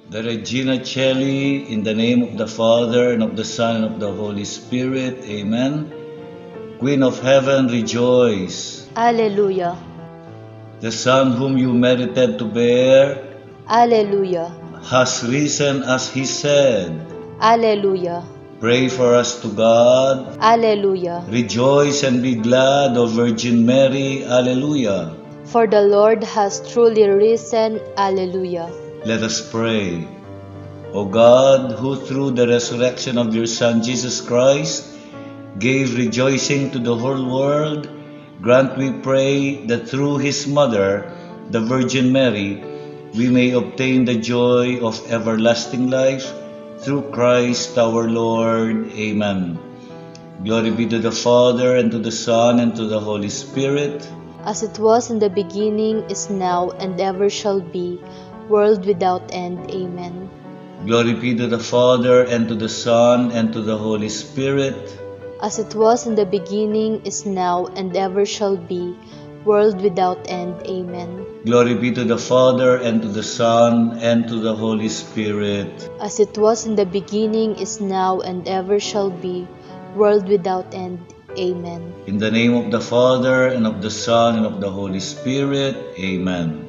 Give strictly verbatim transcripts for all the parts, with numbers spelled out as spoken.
The Regina Caeli, in the name of the Father, and of the Son, and of the Holy Spirit. Amen. Queen of heaven, rejoice. Alleluia. The Son whom you merited to bear Alleluia. Has risen as he said. Alleluia. Pray for us to God. Alleluia. Rejoice and be glad, O Virgin Mary. Alleluia. For the Lord has truly risen. Alleluia. Let us pray. O God, who through the resurrection of your Son Jesus Christ gave rejoicing to the whole world, grant, we pray, that through his mother, the Virgin Mary, we may obtain the joy of everlasting life through Christ our Lord. Amen. Glory be to the Father, and to the Son, and to the Holy Spirit. As it was in the beginning, is now, and ever shall be, world without end. Amen. Glory be to the Father, and to the Son, and to the Holy Spirit. As it was in the beginning, is now, and ever shall be, world without end. Amen. Glory be to the Father, and to the Son, and to the Holy Spirit. As it was in the beginning, is now, and ever shall be, world without end. Amen. In the name of the Father, and of the Son, and of the Holy Spirit. Amen.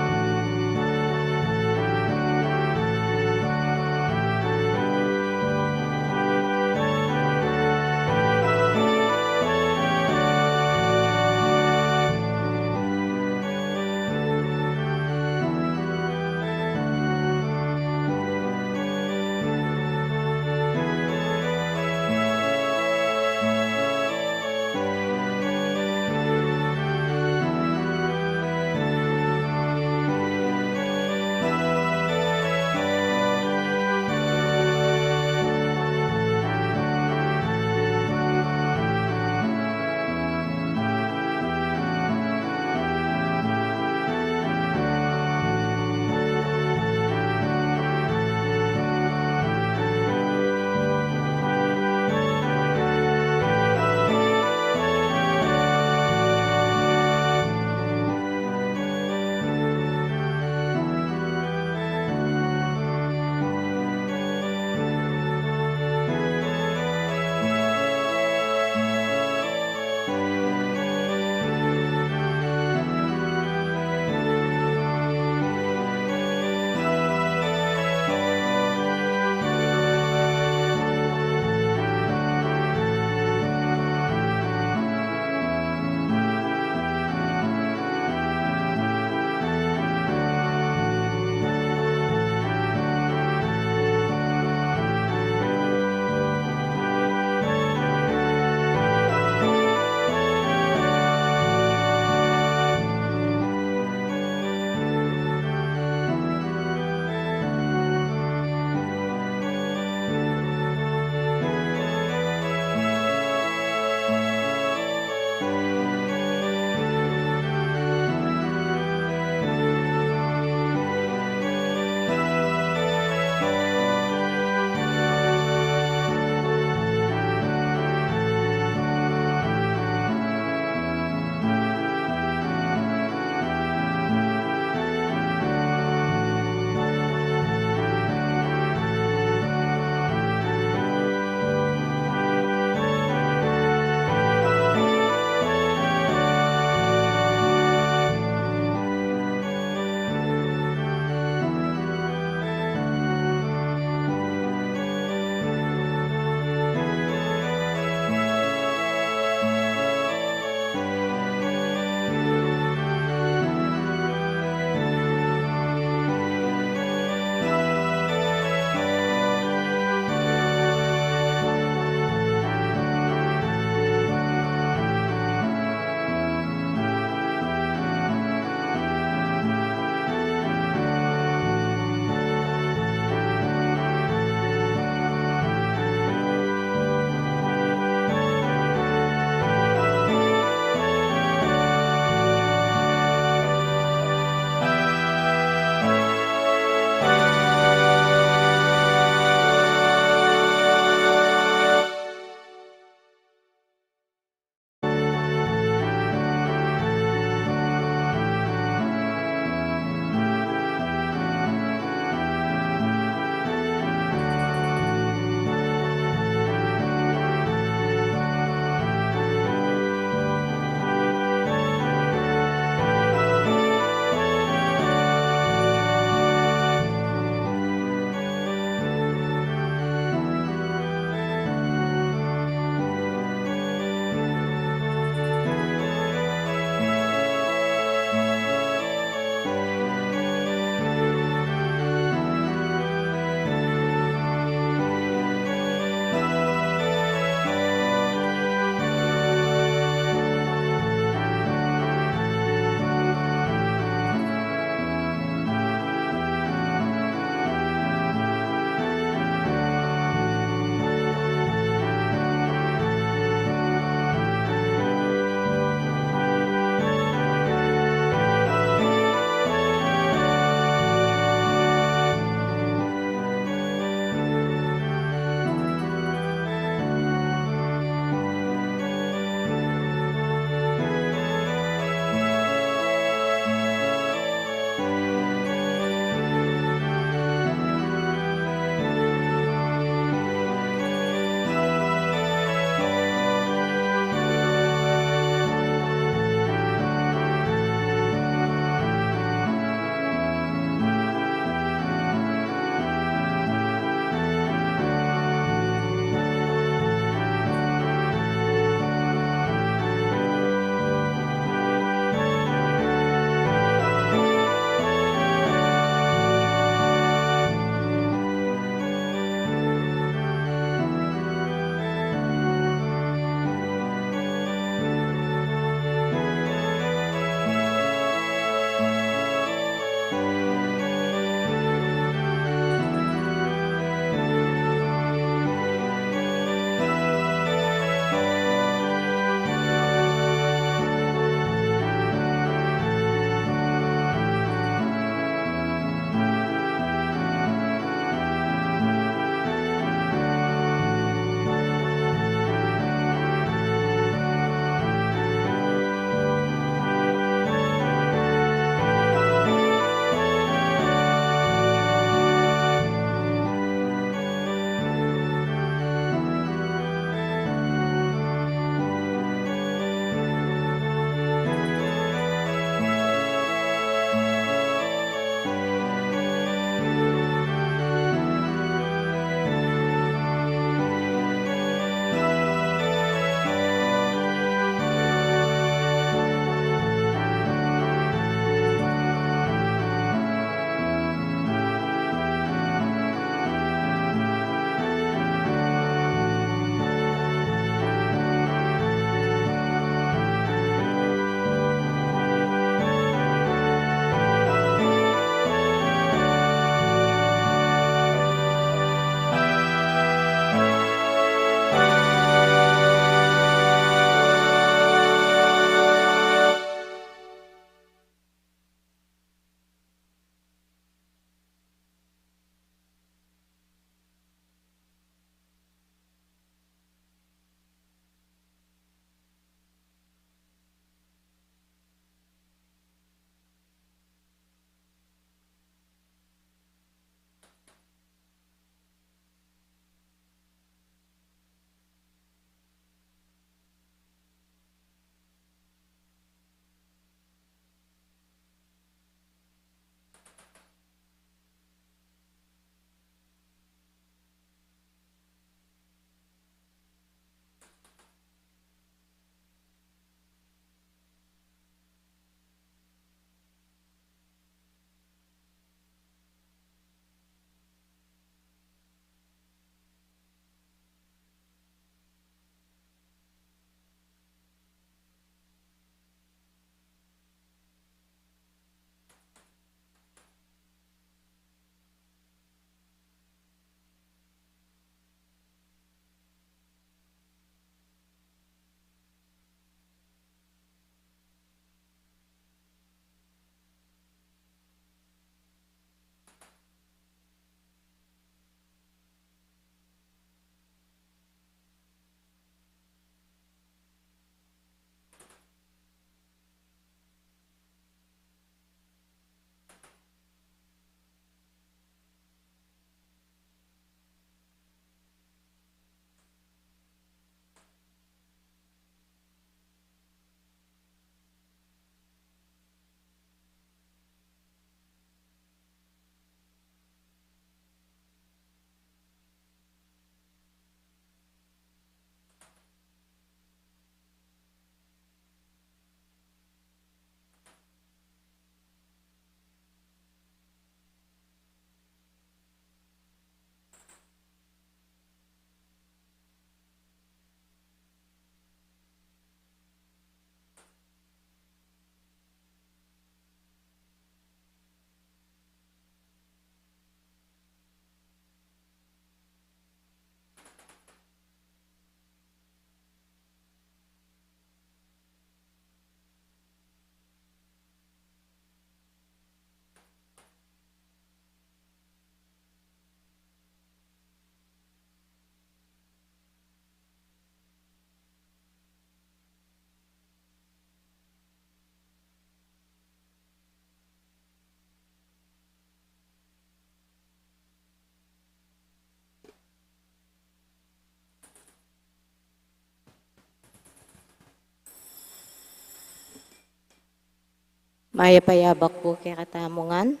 Mayap a abak pu kekatamu ngan.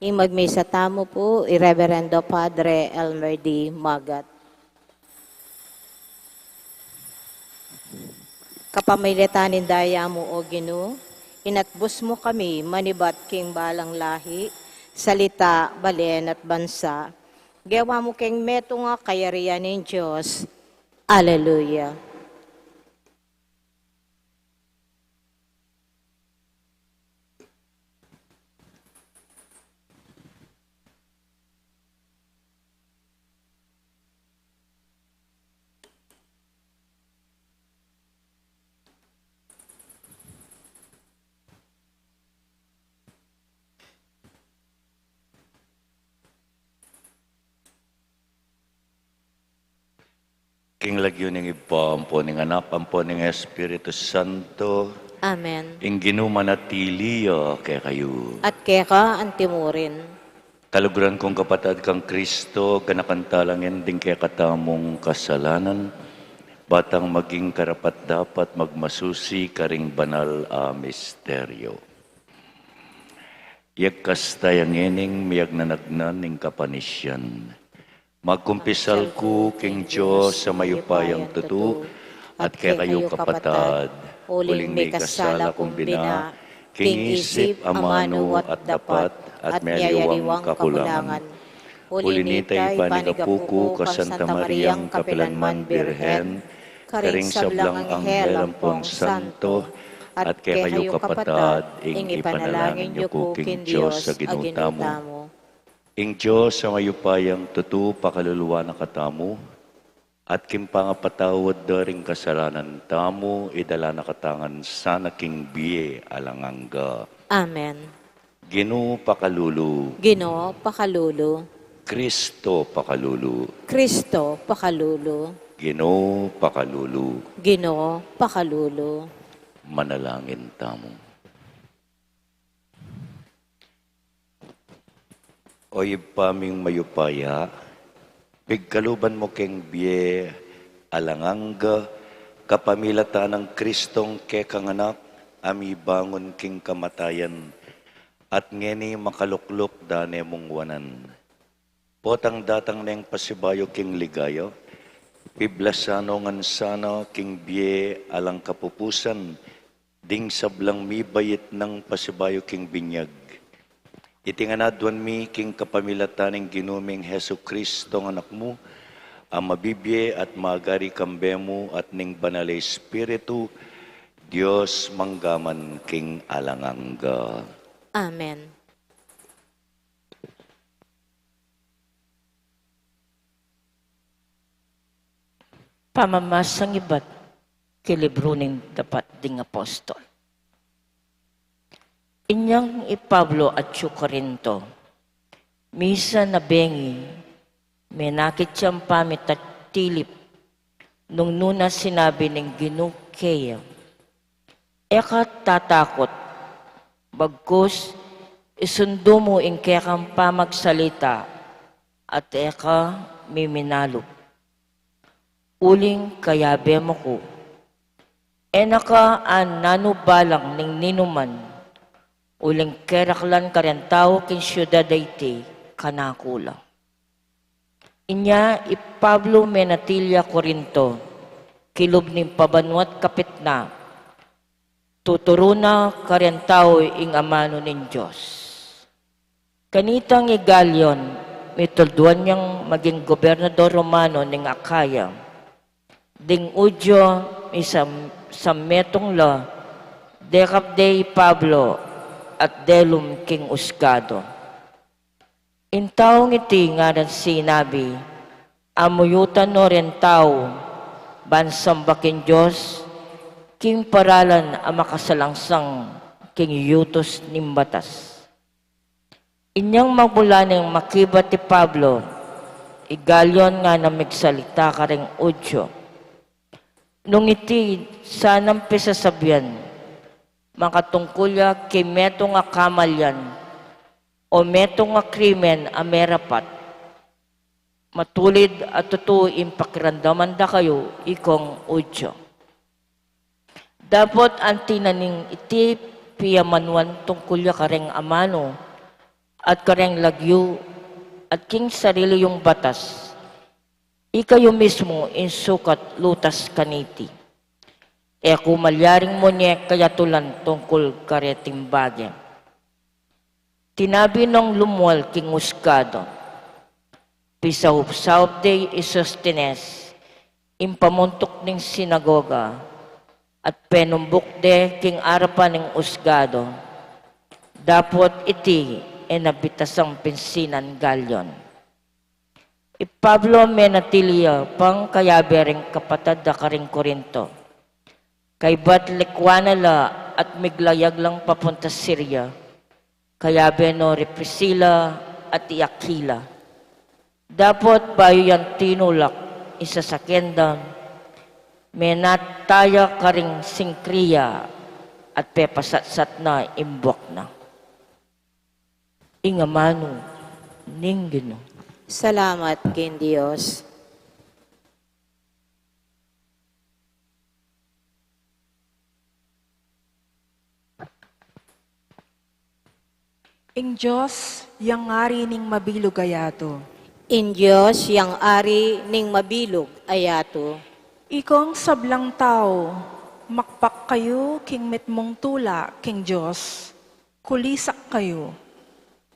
Ing magmisa tamu pu, i Reverendo Padre Elmer D. Magat. Kapamilatan ning daya mu, O Ginu, inatbus mu kami manibat king balang lahi, salita, balen at bansa. Gewa mu keng metung a kayarian ning Dios. Alleluia. King lagyu ning Ibpa, ampo ning Anak, ampo ning Espiritu Santo. Amen. Ing Ginu manatili ya kekayu. At keka antimurin. Kaluguran kung kapatad kang Kristo, ganakan tala ngan ding kekatamung kasalanan, batang maging karapat-dapat magmasusi karing banal a misteryo. Yagkas taya ngening miyagnanagnan ning kapanisian. Magkumpisal ku king Dios a mayupayang tutu, at kekayu kapatad, uling mikasala kung bina, king isip, amanu, at dapat, at miyayaliwang kakulangan. Uli nita, ipanigapu ku ka Santa Mariang kapilanman Birhen, karing sablang anghel ampong santo, at kekayu kapatad, ing ipanalangin yu ku king Dios a Ginu tamu. Ing Dios a mayupayang tutu pakaluluan na katamu, at king pangapatawad da ring kasalanan tamu, idala na katamu ngan sana king bie alang angga. Amen. Ginu pakalulu. Ginu pakalulu. Kristo pakalulu. Kristo pakalulu. Ginu pakalulu. Ginu pakalulu. Manalangin tamu. O Ibpa ming mayupaya, pigkaluban mu keng bie alang angga, kapamilatan nang Kristong kekang Anak, a mibangun king kamatayan, at ngeni makalukluk da ne mung wanan. Potang datang neng pasibayu king ligaya, piblasan no ngan sana king bie alang kapupusan, ding sablang mibait nang pasibayu king binyag. Iti ngan aduan mi king kapamilatan ning Ginu ming Jesucristo a Anak mu, a mabibie at magari kambe mu at ning Banal a Espiritu, Dios mangga man king alang angga. Amen. Pamamasang ibat king libru ning Dapat ding Apostol. Inyang i Pablo atyu Corinto, misan a bengi, menakit yang pamitatilip, nung nuna sinabi ning Ginu keya, "E ka tatakut, bagkus isundu mu ing kekang pamagsalita, at e ka mimimalup. Uling kayabe mu ku, e na ka nanu balang ning ninuman, uling keraklan ka reng tau king siudad a iti kanaku la." Inya i Pablo menatili ya Corinto, kilub ning pabanua't kapitna, tuturu na kareng tau ing amanu ning Dios. Kanitang i Galion, mitulduan yang maging gobernador Romano ning Akaya. Ding Judio, misan, misan metung la, dekap de i Pablo at delum king usgadu. Ing taung iti ngaran sinabi, amuyutan no reng tau ban samba king Dios, king paralan a makasalangsang king yutus ning batas. Inyang magmula neng makibat i Pablo, i Galion ngana migsalita kareng Judio. Nung iti sanang pisasabian, makatungkul ya king metung a kamalian, o metung a krimen a merapat, matulid a tutu ing pakiramdaman da kayu, ikong Judio. Dapot anti na ning iti pia man wan tungkul ya kareng amanu, at kareng lagyu, at king sarili yung batas. Ikayu mismu ing sukat lutas kaniti. E ku malyaring munye kayatulan tungkul kareting bage. Tinabi nong lumual king usgadu, pisaup-saup de i Sostenes, ing pamuntuk ning sinagoga, at penumbuk de king arapan ning usgadu, dapot iti e na bitasang pinsinan Galion. I Pablo menatili ya pang kayabe ring kapatad da karing Corinto. Kaybat likuan na la at miglayag lang papunta Siria, kayabe no ri Priscila at i Aquila. Dapot bayu yang tinulak i sasakyan da, menat ya karing Cencrea at pepasatsat na ing buak na. Ing amanu ning Ginu. Salamat king Dios. Ing Dios yang ari ning mabilug a yatu. Ing Dios yang ari ning mabilug a yatu. Ikong sablang tau, makpak kayu king mitmung tula king Dios. Kulisak kayu,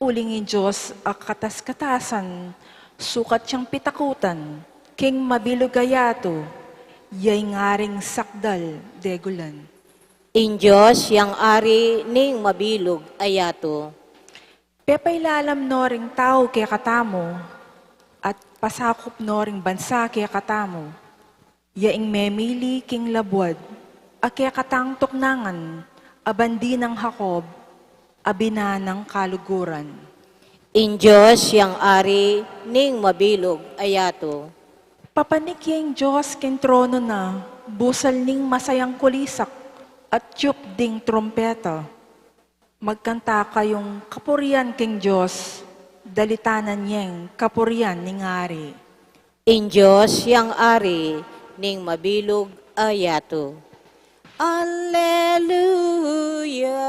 uling ing Dios a katas-katasan, sukat yang pitakutan, king mabilug a yatu, ya ing aring sakdal degulan. Ing Dios yang ari ning mabilug a yatu. Pepailalam no ring tau kekatamu, at pasakup no ring bansa kekatamu. Ya ing memili king labuad, a kekatang tuknangan, a bandi nang Jacob, a bina nang kaluguran. Ing Dios yang ari ning mabilug a yatu. Papanik ya ing Dios king trono na, busal ning masayang kulisak, at tiyup ding trumpeta. Magkanta kayung kapurian king Dios, dalitanan yeng kapurian ning Ari. Ing Dios yang Ari ning mabilug a yatu. Alleluia,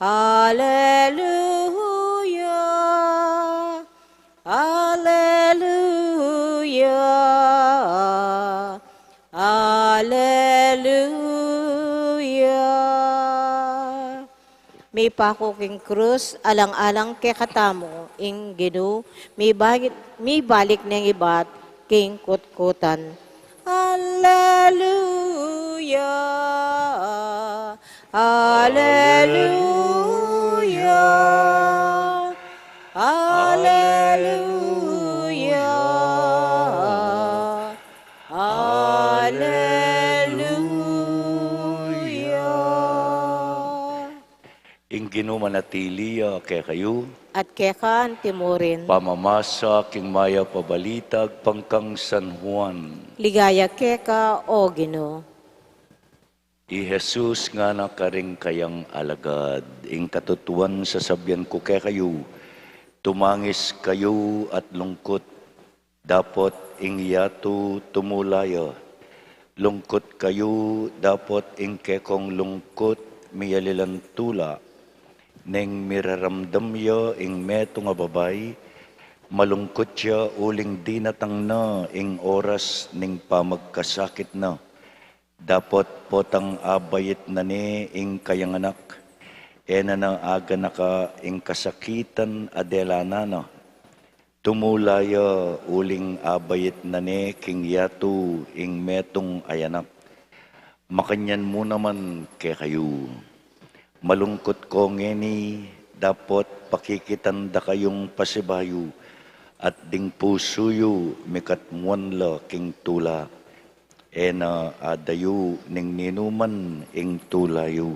alleluia, alleluia. Alleluia. Mipaku king krus, alang-alang kekatamu ing Ginu, mibalik, mibalik neng ibat king kutkutan. Alleluia, alleluia, alleluia. Alleluia. Ing Ginu manatili ya kekayu. At keka antimurin. Pamamasa king mayap a balita agpang kang San Juan. Ligaya keka, O Ginu. I Jesus ngana karing kayang alagad, ing katutuan sasabian ku kekayu, tumangis kayu at lungkut. Dapot ing yatu tumula ya. Lungkut kayu, dapot ing kekong lungkut miyalilan tula. Neng miraramdam ya ing metung a babai, malungkut ya uling dinatang na ing oras ning pamagkasakit na. Dapot potang abait na ne ing kayang anak, e na na aganaka ing kasakitan a dela na na. Tumula ya uling abait na ne king yatu ing metung a anak. Makanyan mu naman kekayu. Malungkut ko ngeni, dapot pakikitan da kayung pasibayu, at ding pusu yu mikatmuan la king tula. E na adayu ning ninuman ing tula yu.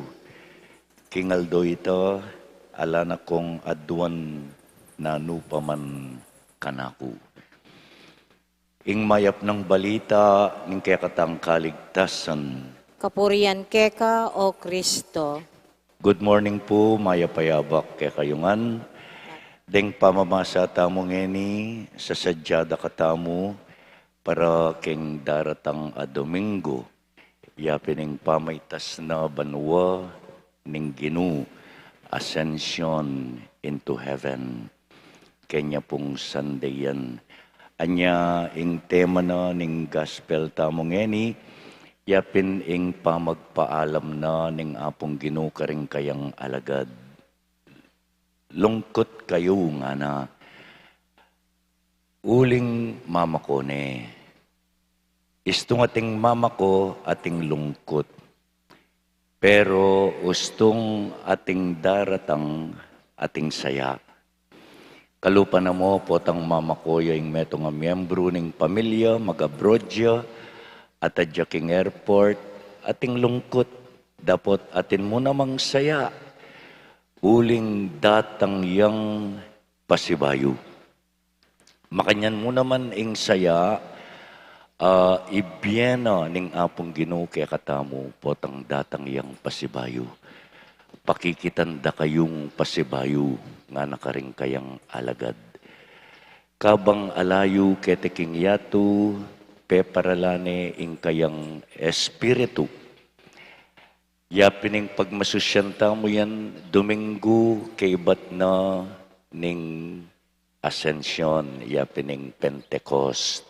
King aldo ita, ala na kong aduan nanu pa man kanaku. Ing mayap nang balita ning kekatang kaligtasan. Kapurian keka, O Kristo. Good morning pu, mayap a yabak kekayu ngan. Deng pamamasa tamu ngeni, sasadya da katamu para king daratang a Domingo. yapin ing pamaitas na banua ning Ginu, Ascension into Heaven. Kenya pung Sunday yan. Anya ing tema na ning gospel tamu ngeni, yapin ing pamagpaalam na ning Apung Ginu karing kayang alagad. Lungkut kayu, ngana. Uling mama ko ne. Istung ating mama ko ating lungkut. Pero ustung ating daratang ating saya. Kalupa na mu, potang mama ko ya ing metung a miyembru ning pamilya, mag-abroad ya, at adya king airport, ating lungkut, dapot atin mu namang saya, uling datang yang pasibayu. Makanyan mu naman ing saya, ah, ibie na ning Apung Ginu kekatamu, potang datang yang pasibayu. Pakikitan da kayung pasibayu, ngana karing kayang alagad. Kabang alayu keti king yatu, peparalan ne ing kayang Espiritu. Yapin ing pagmasusyan tamu yan, Domingo kaybat na ning Ascension, yapin ing Pentecost,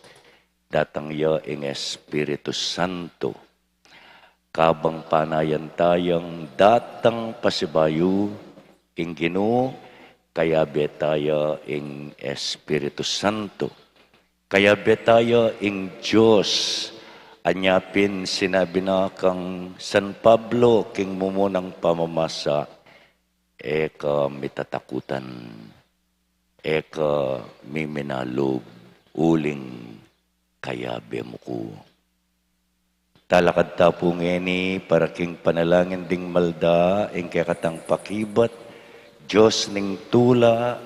datang ya ing Espiritu Santo. Kabang panayan tayang datang pasibayu ing Ginu, kayabe taya ing Espiritu Santo. Kayabe taya ing Dios. Anya pin sinabi na kang San Pablo king mumunang pamamasa, e ka mitatakutan, e ka miminalub, uling kayabe mu ku. Talakad ta pu ngeni para king panalangin ding malda, ing kekatang pakibat, Dios ning tula,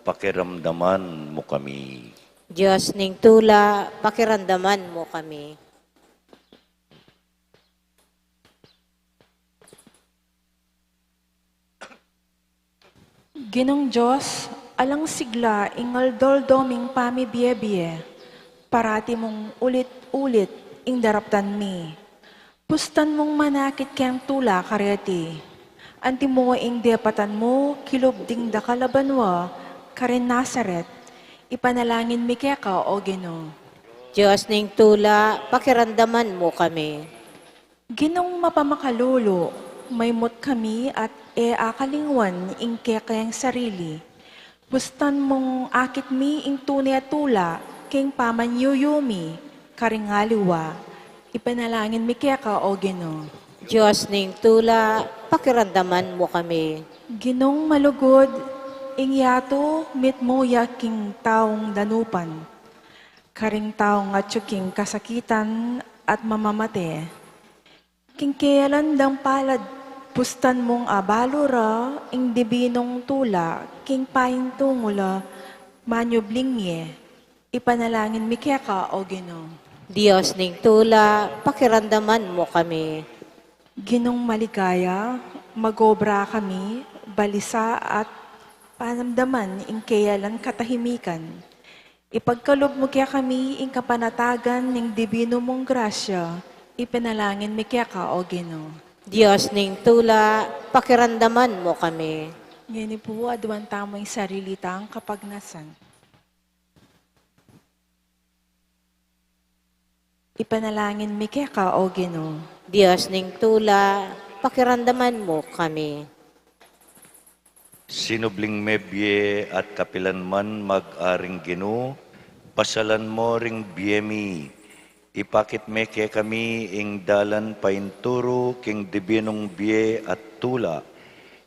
pakiramdaman mu kami. Dios ning tula, pakiramdaman mu kami. Ginung Dios, alang sigla ing aldo-aldo ming pamibie-bie, parati mung ulit-ulit ing daraptan mi. Pustan mung manakit keng tula kareti. Antimo ing depatan mu kilub ding dakal a banua karin Nazaret, ipanalangin mi keka, O Ginu. Dios ning tula, pakiramdaman mu kami. Ginung mapamakalulu, maimut kami at e akalingwan ing kekeng sarili. Pustan mung akit mi ing tune a tula king pamanyuyu mi karing aliwa. Ipanalangin mi keka, O Ginu. Dios ning tula, pakiramdaman mu kami. Ginung malugud, ing yatu mitmu ya king taung danupan, karing taung atyu king kasakitan at mamamate. King keyalan dang palad, pustan mung abalu ra ing dibinung tula king paintungulan, manyubling ye. Ipanalangin mi keka, O Ginu. Dios ning tula, pakiramdaman mu kami. Ginung maligaya, magobra kami, balisa at panamdaman ing keyalan katahimikan. Ipagkalub mu kekami ing kapanatagan ning dibinu mung grasya, ipanalangin mi keka, O Ginu. Dios ning tula, pakiramdaman mu kami. Ngeni pu, aduan tamu ing sarili tang kapagnasan. Ipanalangin mi keka, O Ginu. Dios ning tula, pakiramdaman mu kami. Sinubling mebie at kapilan man mag-aring Ginu, pasalan mo ring bie mi. Ipakit me kekami ing dalan painturu king dibinung bie at tula,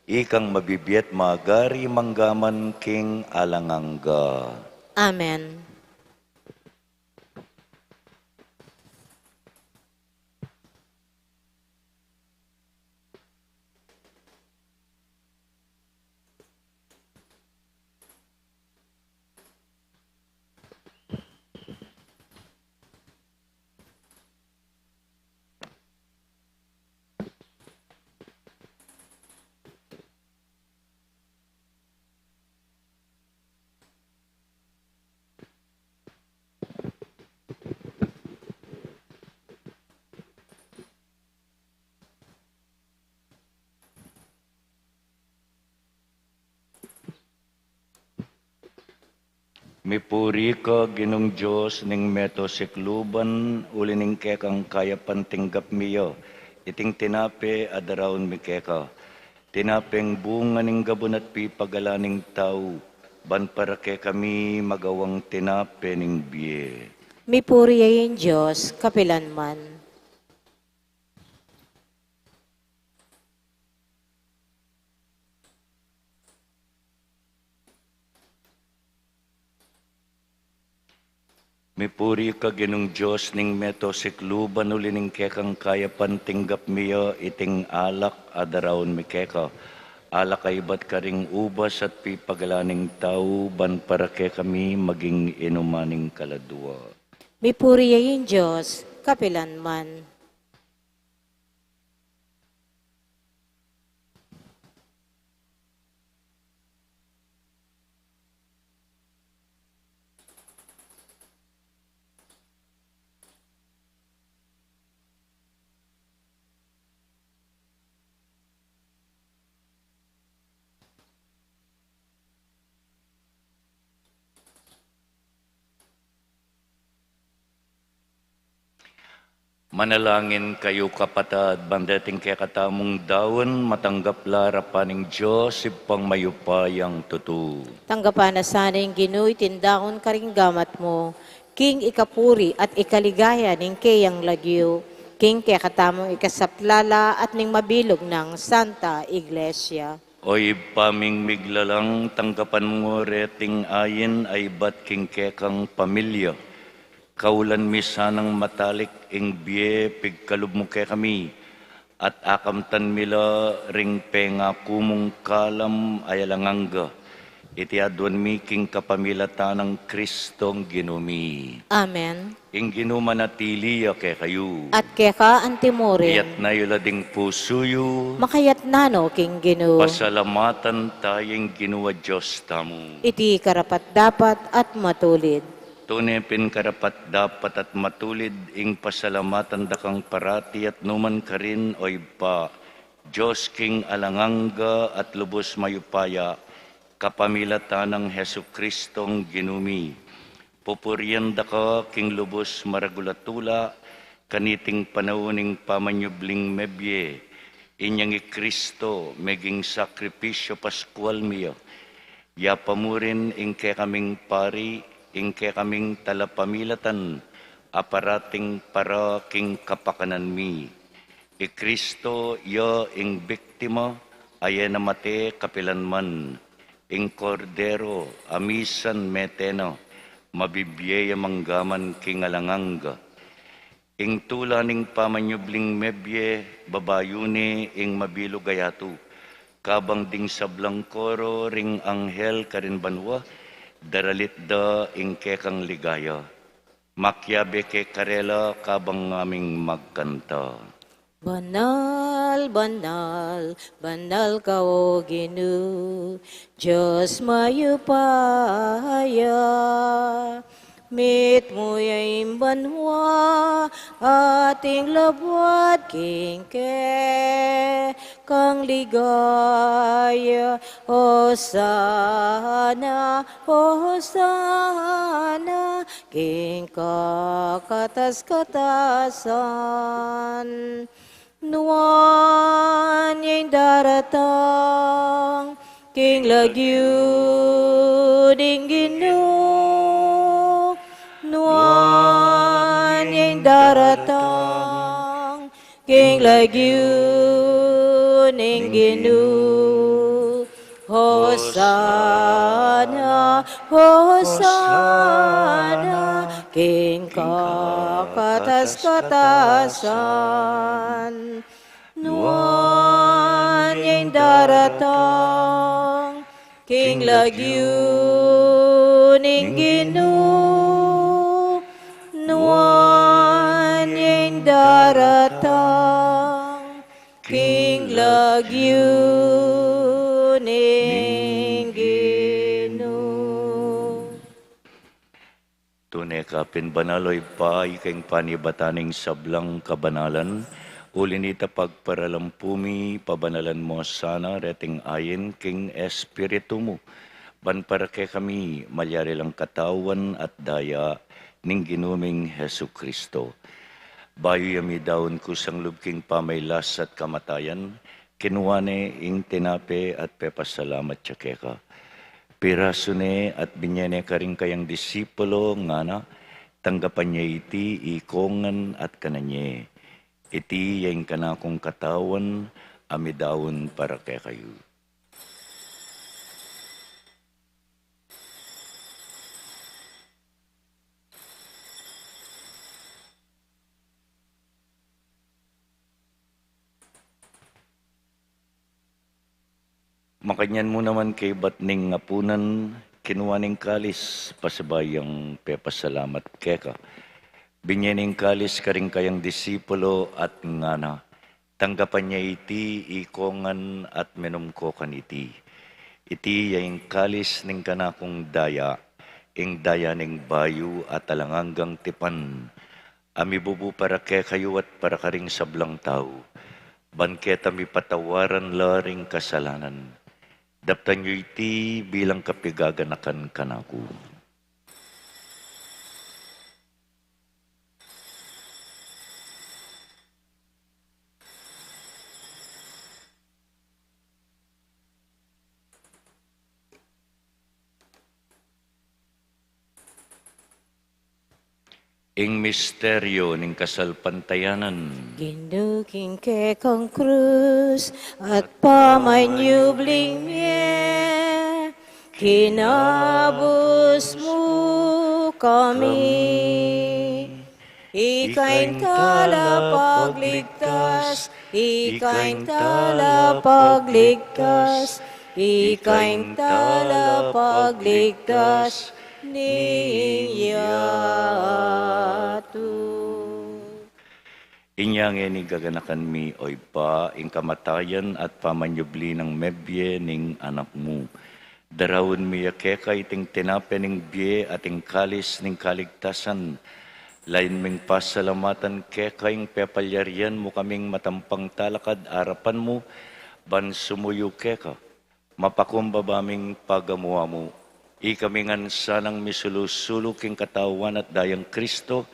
ikang mabibie at magari manggaman king alang angga. Amen. Mipuri ka, Ginung Dios ning meto sikluban, uli ning kekang kayapan tinggap mi ya iting tinape a daraun mi keka. Tinapeng bunga ning gabun at pipagalan ning tau, ban para kekami magawang tinape ning bie. Mipuri ya ing Dios, kapilan man. Mipuri ka, Ginung Dios ning meto sikluban, uli ning kekang kayapan tinggap mi ya iting alak a daraun mi keka. Alak a ibat karing ubas at pipagalan ning tau, ban para kekami maging inuman ning kaladua. Mipuri ya ing Dios, kapilan man. Manalangin kayu, kapatad, ban deting kekatamung daun, matanggap la arapan ning Dios, Ibpang mayupayang tutu. Tanggapan na sana ning Ginu iting daun karing gamat mu, king ikapuri at ikaligaya ning keyang lagyu, king kekatamung ikasaplala at ning mabilug nang Santa Iglesia. O Ibpa ming miglalang, tanggapan mu reting ain a ibat king kekang pamilya. Kaulan mi sanang matalik ing bie pigkalub mu kekami, at akamtan mi la ring pengaku mung kalam a alang angga. Iti aduan mi king kapamilatan nang Kristong Ginu mi. Amen. Ing Ginu manatili ya kekayu. At keka antimurin. Iyatna yu la ding pusu yu. Makayatna no king Ginu. Pasalamatan taya ing Ginu a Dios tamu. Iti karapat-dapat at matulid. Tune pin karapat-dapat at matulid ing pasalamatan da kang parati at nu man karin, O Ibpa, Dios king alang angga at lubus mayupaya, kapamilatan nang Jesukristong Ginu mi. Pupurian da ka king lubus maragul a tula, kaniting panaun ning pamanyubling mebie, inyang i Kristo meging sakripisyu paskual mi ya. Yapa mu rin ing kekaming pari, ing kekaming talapamilatan, a parating para king kapakanan mi. I Kristo ya ing biktima a e na mate kapilan man, ing Kordero a misan mete na, mabibie ya manggaman king alang angga. Ing tula ning pamanyubling mebie, babayu ne ing mabilug a yatu, kabang ding sablang koro ring anghel karin banua, daralit da ing kekang ligaya. Makiabe ke karela kabang ngaming magkanta. Banal, banal, banal ka, O Ginu, Dios mayupaya. Mitmu ya ing banua at ing labuad king kekang ligaya. Hosana, Hosana, king kakatas-katasan. Nuan ya ing daratang king lagyu ning Ginu. Nuan ya ing daratang king lagyu ning Ginu. Hosana, Hosana, king kakatas-katasan. Nuan ya ing daratang king lagyu ning Ginu. Nuan ya ing daratang king lagyu ning Ginu. Tune ka pin banal, O Ibpa, ika ing panibatan ning sablang kabanalan. Uli nita pagparalampu mi, pabanalan mu sana reting ain king Espiritu mu, Ban para kekami, malyari lang katawan at daya ning Ginu ming Jesucristo. Bayu ya midaun kusang lub king pamailas at kamatayan, kinua ne ing tinape at pepasalamat ya keka. Pirasu ne at binye ne karing kayang disipulo, ngana, tanggapan ye iti ikongan at kanan ye. Iti ya ing kanakung katawan a midaun para kekayu. Makanyan mu naman kaybat ning apunan, kinua ne ing kalis, pasibayu yang pepasalamat keka. Binye ne ing kalis karing kayang disipulo at ngana, tanggapan ye iti ikongan at minum ko kaniti. Iti ya ing kalis ning kanakung daya, ing daya ning bayu at alang anggang tipan, a mibubu para kekayu at para karing sablang tau, ban keta mipatawaran la ring kasalanan. Daptan yu iti bilang kapigaganakan kanaku. Ing misteryu ning kasalpantayanan. Ginu, king kekang krus at pamanyubling mie, kinabus mu kami. Ika ing talapagligtas, ika ing talapagligtas, ika ing talapagligtas ning yatu. Inya ngeni gaganakan mi, o Ibpa, ing kamatayan at pamanyubli nang mebie ning Anak mu. Daraun mi ya keka iting tinape ning bie at ing kalis ning kaligtasan. Lain ming pasalamatan keka ing pepalyarian mu kaming matampang talakad arapan mu, ban sumuyu keka. Mapakumbaba ming pagamu-amu, ikami ngan sanang misulu-sulu king katawan at dayang Kristo,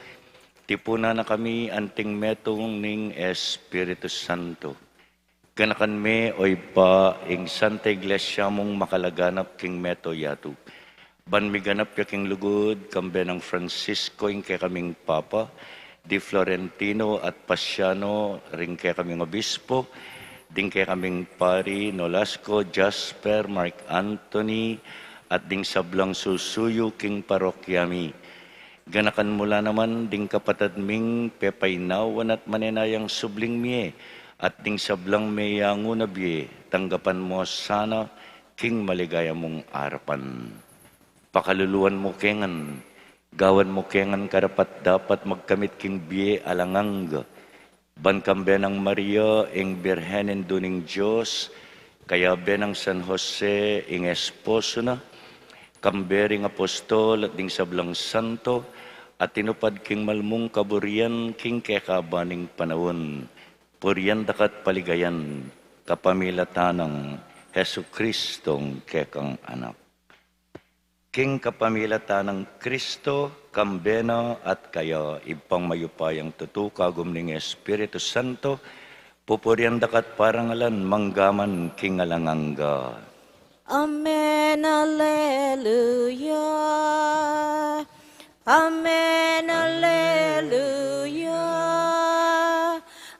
tipunan na kami anting metung ning Espiritu Santo. Ganakan me, o Ibpa, ing Santa Iglesia mung makalaganap king meto yatu. Ban miganap ya king lugud, kambe nang Francisco, ing kekaming Papa, di Florentino at Pasiano, ring kekaming Obispo, ding kekaming Pari, Nolasco, Jasper, Mark Anthony, at ding sablang susuyu king parokya mi. Ganakan mu la naman ding kapatad ming pepainawan at manenayang subling mie, at ding sablang meyangu na bie, tanggapan mu sana king maligaya mung arapan. Pakaluluan mu ke ngan, gawan mu ke ngan karapat-dapat magkamit king bie alang angga. Ban kambe nang Maria, ing Birhen Indu ning Dios, kayabe nang San Jose, ing esposo na, kambe ring apostol at ding sablang santo, a tinupad king malmung kaburian king kekaban ning panaun, purian daka at paligayan, kapamilatan nang Jesucristong kekang Anak. King kapamilatan nang Kristo, kambe na at kaya, Ibpang mayupayang tutu, kagum ning Espiritu Santo, pupurian daka at parangalan mangga man king alang angga. Amen, alleluia. Amen, alleluia.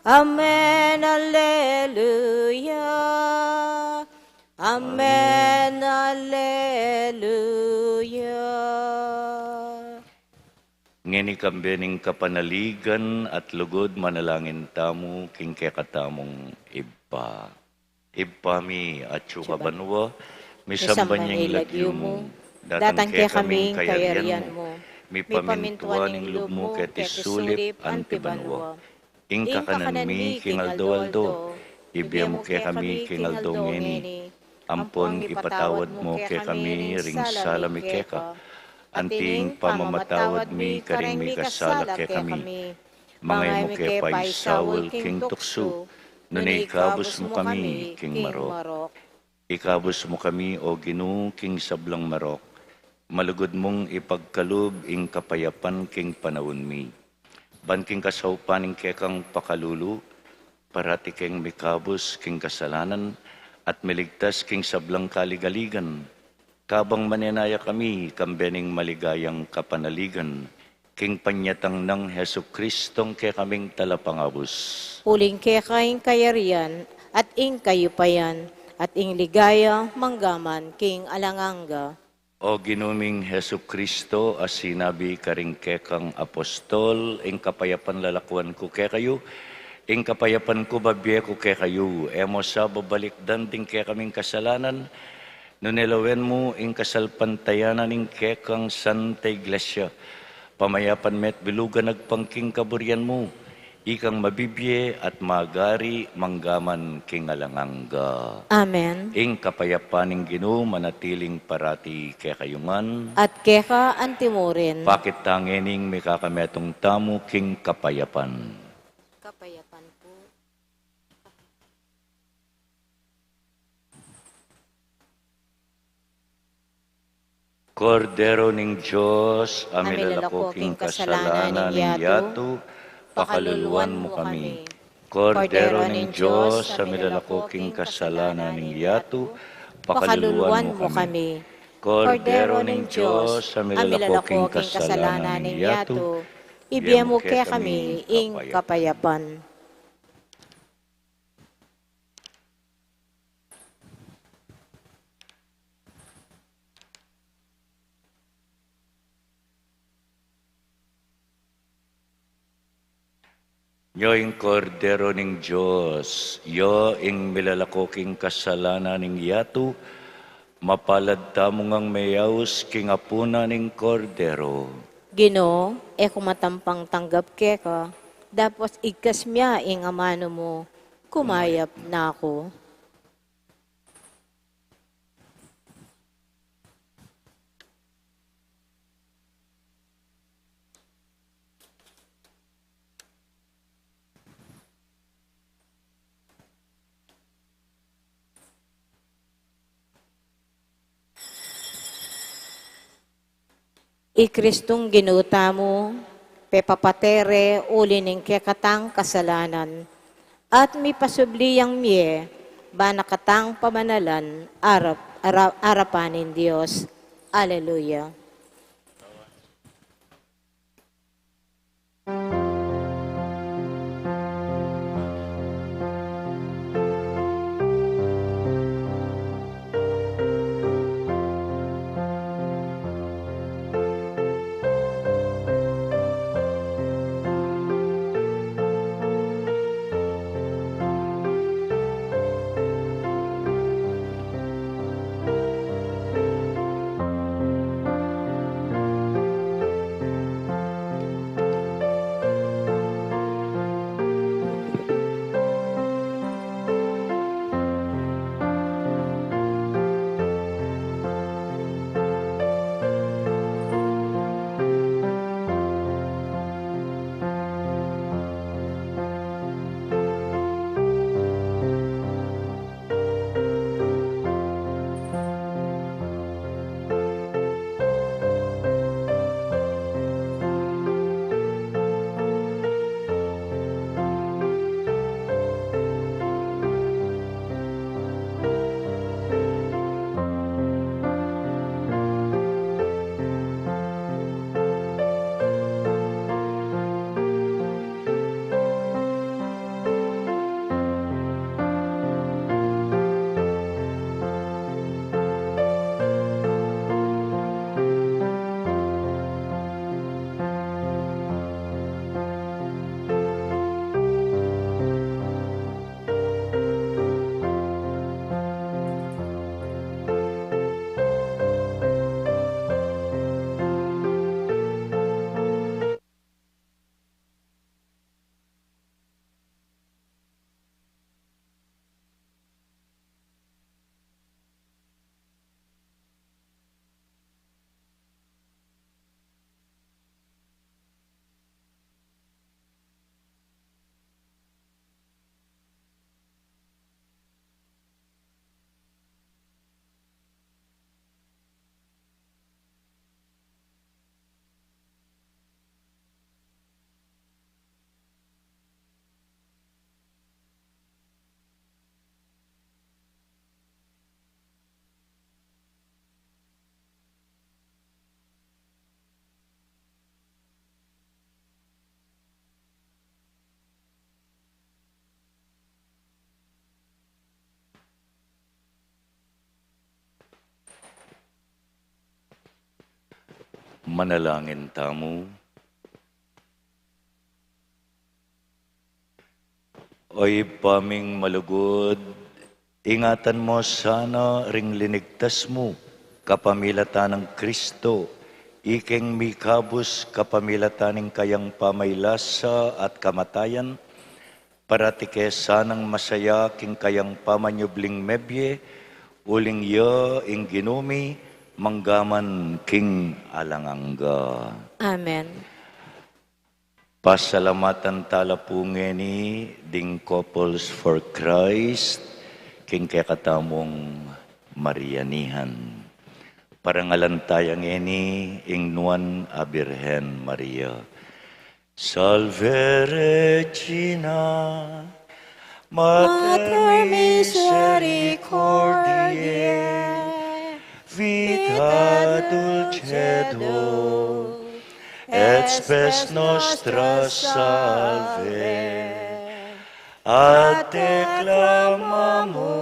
Amen, alleluia. Amen, alleluia. Ngeni kambe ning kapanaligan at lugud, manalangin tamu king kekatamung Ibpa. Ibpa mi, atsu ka banua, misamban ya ing lagyu mu, datang kekami ing kayarian mu, mipamintuan ing lub mu keti sulip anti banua. Ing kakanan mi king aldo-aldo, ibie mu kekami king aldo ngeni. Ampon ipatawad mu kekami ring sala mi keka, anti ing pamamatawad mi karing mikasala kekami. Manga e mu ke paisaul king tuksu, nune ikabus mu kami king marok. Ikabus mu kami, O Ginu, king sablang marok. Malugud mung ipagkalub ing kapayapan king panaun mi. Ban king kasaupan ning kekang pakalulu, parati keng mikabus king kasalanan at miligtas king sablang kaligaligan. Kabang manenaya kami, kambe ning maligayang kapanaligan, king panyatang nang Jesucristong kekaming Talapangabus. Uling keka ing kayarian, at ing kayupayan, at ing ligaya, manggaman king alang angga. O Ginu ming Jesucristo, a sinabi karing kekang apostol, ing kapayapan lalakuan ku kekayu, ing kapayapan ku babie ku kekayu, e mu sa babalikdan ding kekaming kasalanan, nune lawen mu ing kasalpantayanan ning kekang Santa Iglesia, pamayapan me't bilugan agpang king kaburian mu, ikang mabibie at magari manggaman king alang angga. Amen. Ing kapayapan ning Ginu manatiling parati kekayu ngan. At keka antimurin. Pakit ta ngening mikakametung tamu king kapayapan. Kapayapan pu. Kordero ning Dios, a milalako king kasalanan ning yatu, pakaluluan mu kami. Kordero ning Dios, a milalako king kasalanan ning yatu, pakaluluan mu kami. Kordero ning Dios, a milalako king kasalanan ning yatu, ibie mu kekami ing kapayapan. Nyo ing Kordero ning Dios, yo ing milalako king kasalanan ning yatu, mapalad tamu ngang meyaus king apunan ning Kordero. Ginu, e ku matampang tanggap keka, dapot igkas mya ing amanu mu, kumayap na ku. I Kristung Ginu tamu, pepapate re uli ning kekatang kasalanan, at mipasubli yang mie, ba na katang pamanalan arap, ara-, arapan ning Dios. Aleluya. Manalangin tamu. O Ibpa ming malugud, ingatan mu sana ring linigtas mu kapamilatan nang Kristo, ikeng mikabus kapamilatan ning kayang pamaylasa at kamatayan, parati ke sanang masaya king kayang pamanyubling mebie, uling ya ing Ginu mi, manggaman king alang angga. Amen. Pasalamatan tala pu ngeni ding Couples for Christ, king kekatamung marianihan. Parangalan taya ngeni ing nuan a Birhen Maria. Salve Regina, Mater misericordiae, vita dulcedo, et spes nostra salve. A te clamamus,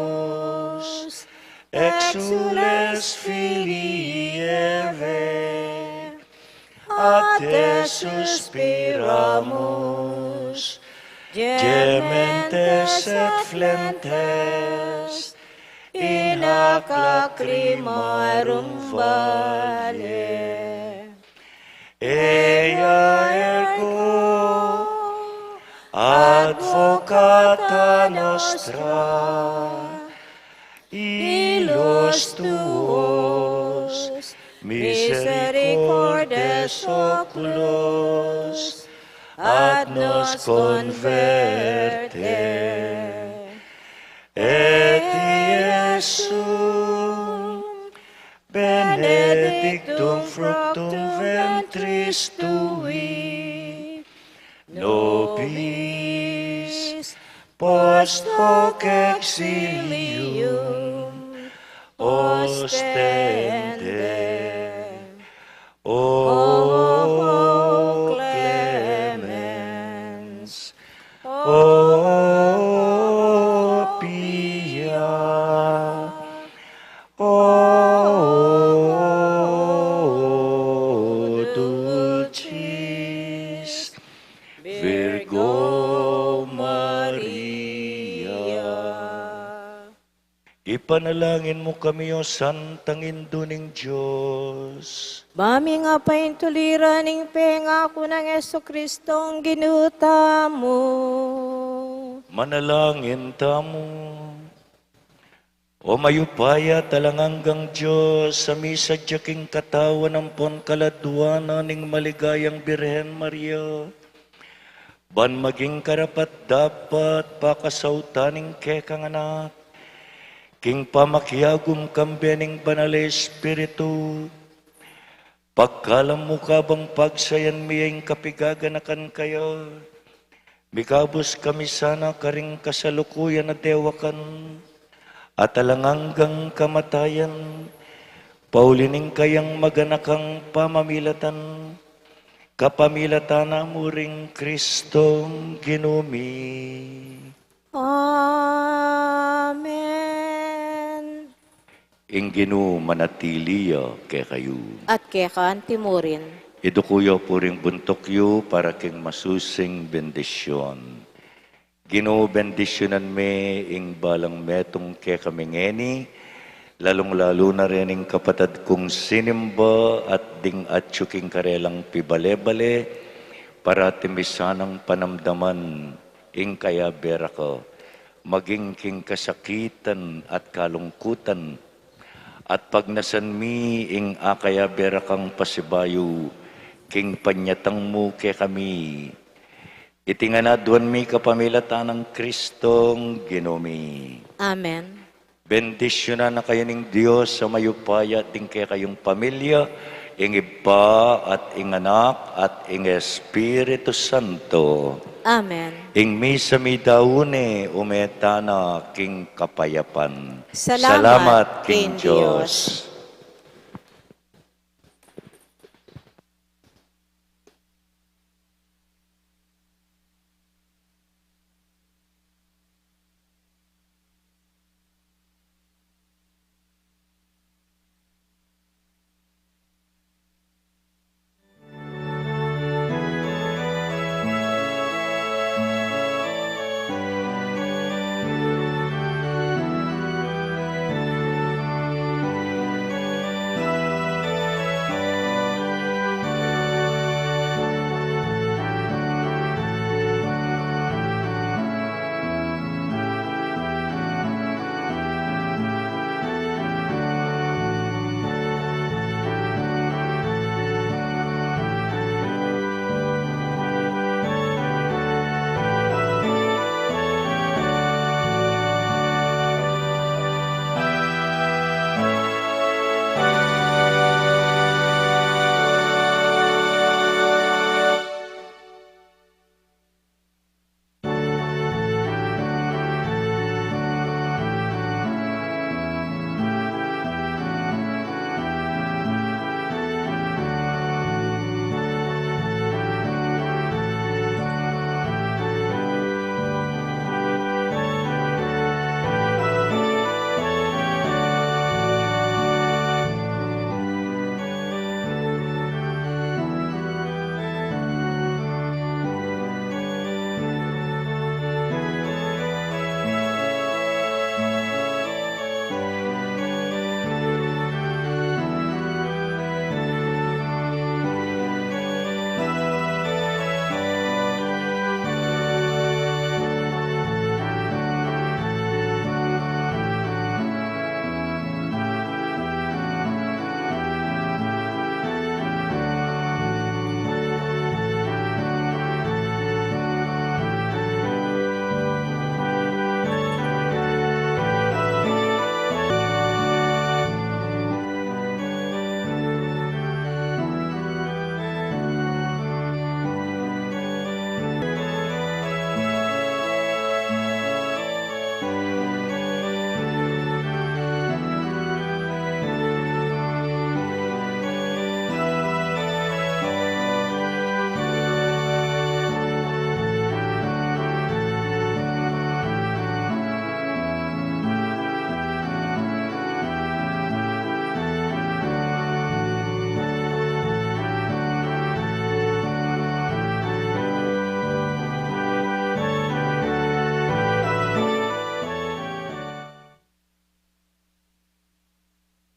exules filii Eve, a te suspiramus, gementes et flentes, in hac lacrimarum valle. Ea ergo advocata nostra, illos tuos misericordes oculos ad nos converte. Et Iesum benedictum fructum ventris tui, nobis post hoc exilium ostende. O clemens, o pia, o dulcis Virgo Maria. Ipanalangin mu kami, O Santang Indu ning Dios. Ba mi ngan paintuliran ing pengaku nang Jesucristong Ginu tamu. Manalangin tamu. O mayupaya at alang anggang Dios, a misadya king katawan ampon kaladwanan ning maligayang Birhen Maria, ban maging karapat-dapat pakasautan ning kekang anak, king pamakiagum kambe ning Banal a Espiritu, pagkalam mu kabang pagsayan mi ing kapigaganakan kaya, mikabus kami sana karing kasalukuyan a dewakan at alang anggang kamatayan, pauli ning kayang maganakang pamamilatan, kapamilatan na mu ring Kristong Ginu mi. Amen. Ing Ginu manatili ya kekayu. At keka anti mu rin. Iduku yu pu ring buntuk yu para king masusing bendisyon. Ginu, bendisyunan me ing balang metung kekami ngeni, lalung-lalu na rin ing kapatad kung sinimba at ding atyu king karelang pibale-bale, parati mi sanang panamdaman ing kayabe ra ka, maging king kasakitan at kalungkutan, at pagnasan mi ing akayabe ra kang pasibayu king panyatang mu kekami. Iti ngan aduan mi kapamilatan nang Kristong Ginu mi. Amen. Bendisyunan na kayu ning Dios a mayupaya at ding kekayung pamilya, ing Ibpa at ing Anak at ing Espiritu Santo. Amen. Ing misa mi daun ne, ume tana king kapayapan. Salamat king Dios.